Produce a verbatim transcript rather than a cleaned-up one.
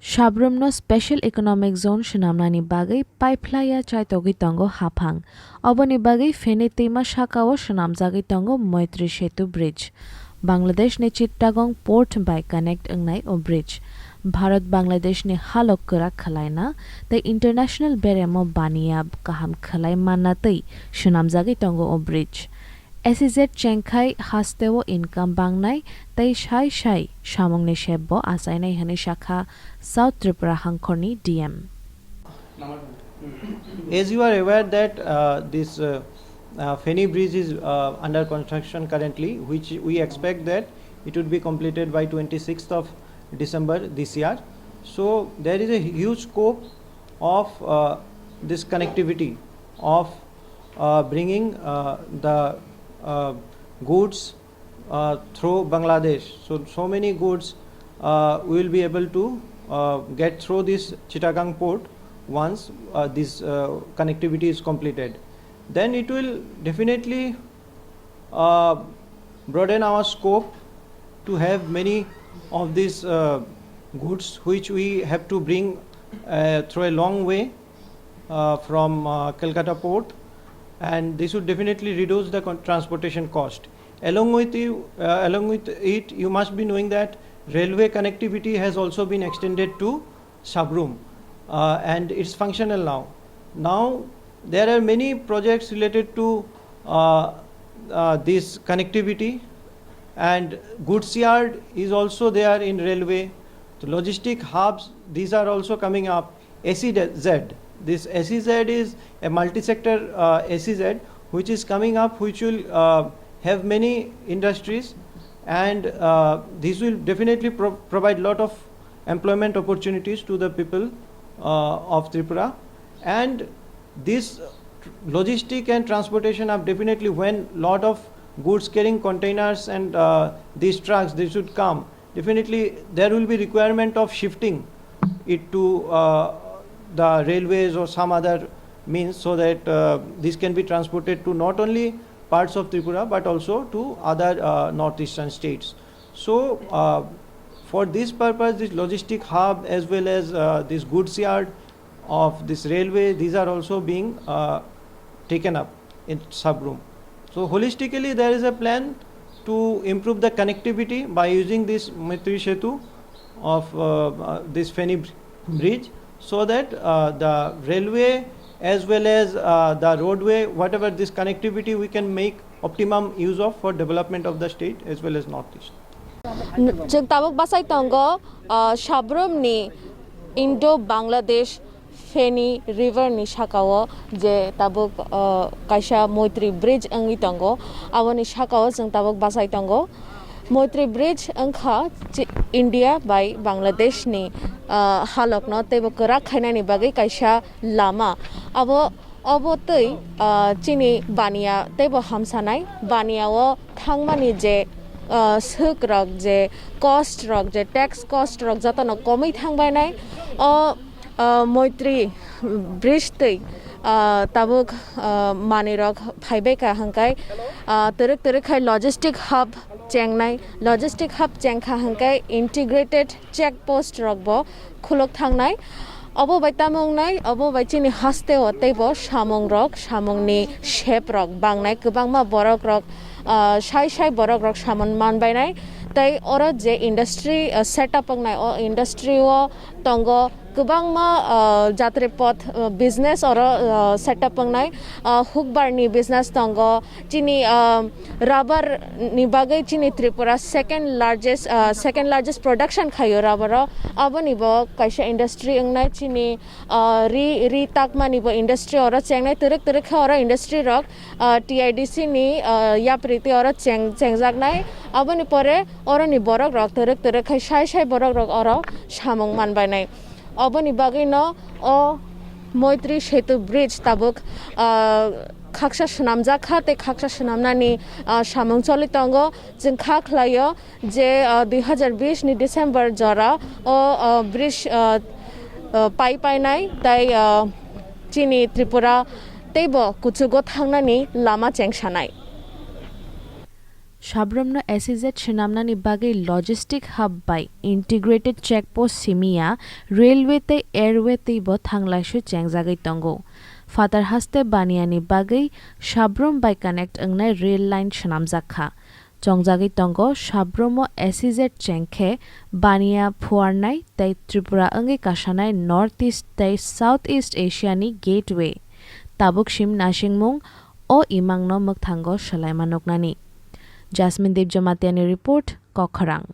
Sabrumno Special Economic Zone swnamnani bagwi paiphlaiya chaitogwi tongo haphang. Oboni bagwi Feni twima sakao swnamjagwi tongo Moitri Setu Bridge. Bangladeshni Chittagong Port bai connect wngnai o bridge. Bharat Bangladeshni halok kwrak khwlaina tei international beremo baniya kaham khwlai manna twi swnamjagwi tongo o bridge. S E Z chengkhai hasteo income bangnai tei sai sai samungni sebbo achainai hwnwi sakha South Tripura hangkhorni D M. As you are aware that, uh, this, uh, uh, Feni bridge is, uh, under construction currently, which we expect that it would be completed by twenty-sixth of December this year. So there is a huge scope of, uh, this connectivity of, uh, bringing, uh, the, uh, goods, uh, through Bangladesh. So, so many goods, uh, we will be able to, uh, get through this Chittagong port once, uh, this, uh, connectivity is completed. Then it will definitely, uh, broaden our scope to have many of these, uh, goods which we have to bring, uh, through a long way, uh, from, uh, Calcutta port, and this would definitely reduce the con-, transportation cost. Along with you, uh, along with it, you must be knowing that railway connectivity has also been extended to Sabrum, uh, and it's functional now. Now, there are many projects related to, uh, uh, this connectivity, and goods yard is also there in railway. The logistic hubs, these are also coming up. S E Z, this S E Z is a multi-sector, uh, S E Z, which is coming up, which will, uh, have many industries, and, uh, this will definitely pro-, provide lot of employment opportunities to the people, uh, of Tripura. And this logistic and transportation are definitely, when lot of goods carrying containers and, uh, these trucks, they should come, definitely there will be requirement of shifting it to, uh, the railways or some other means, so that, uh, this can be transported to not only parts of Tripura but also to other, uh, northeastern states. So, uh, for this purpose, this logistic hub as well as, uh, this goods yard of this railway, these are also being, uh, taken up in Sabrum. So holistically, there is a plan to improve the connectivity by using this Maitri Setu of, uh, uh, this Feni br-, bridge, so that, uh, the railway as well as, uh, the roadway, whatever this connectivity we can make optimum use of for development of the state as well as Northeast. Chwng tabuk bachai tongo, uh, Sabrumni Indo-Bangladesh Feni River ni sakao je tabuk, uh, kaisa Moitri Bridge wngwi tongo, aboni sakao chwng tabuk bachai tongo. Moitri Bridge wngkha chi-, India bai Bangladesh ni, uh, halokno teibo kwrak khainani bagwi kaisa lama. Abo, obo twi, uh, chini baniya teibo hamsanai. Baniya o thangmani je, uh, swk rok, je cost rok, je tax cost rok jotono komwi thangbainai. O, uh, Moitri Bridge twi, uh, tabuk, uh, manwi rok phaibai ka hwnkhe, uh, twrwk twrwk khai logistic hub chengnai, logistic hub chengkha hwnkhe integrated check post rok bo khuluk thangnai. Obo bai tamo wngnai, obo bai chini hasteo teibo samung rok, samungni sep rok bangnai, kwbangma borok rok, ah, sai sai borok rok samung manbainai. Tei oro je industry, ah, setup wngnai, o industry o tongo kwbangma, ah, jatri poth, ah, business oro, ah, setup wngnai. Ah, hukbar ni business tongo, chini, ah, rubber ni bagwi chini Tripura second largest, ah, second largest production khaio rubber o. Aboni bo kaisa industry wngnai chini, ah, ri, ri takmani bo industry oro chengnai, twrwk twrwk khe oro industry rok, ah, T I D C ni, ah, yapri twi oro cheng-, chengjaknai. Aboni pore oroni borok rok twrwk twrwk khai sai sai borok rok oro samung manbainai. Oboni bagwino o Moitri Setu Bridge tabuk, ah, khaksa swnamjak kha tei khaksa swnamnani, ah, samung choli tongo. Chwng kha khlaio je, ah, dui hazar bish ni December jora o, ah, bridge, ah, ah, pai painai tei, ah, chini Tripura teibo kuchugo thangnani lama chengsanai. Sabrumno S E Z swnamnani bagwi logistic hub bai integrated checkpost simiya railway tei airway twibo thanglaisu chengjagwi tongo. Phatar haste Baniani bagwi Sabrum bai connect wngnai rail line swnamjak kha. Chongjagwi tongo Sabrumo S E Z chengkhe Bania phuarnai tei Tripura wngwi kasanai North East tei South East Asia ni gateway. Tabuk sim nasingmung o imangno mwkthango swlaima nuknani. Jasmine Debjamatiani report, Kokharang.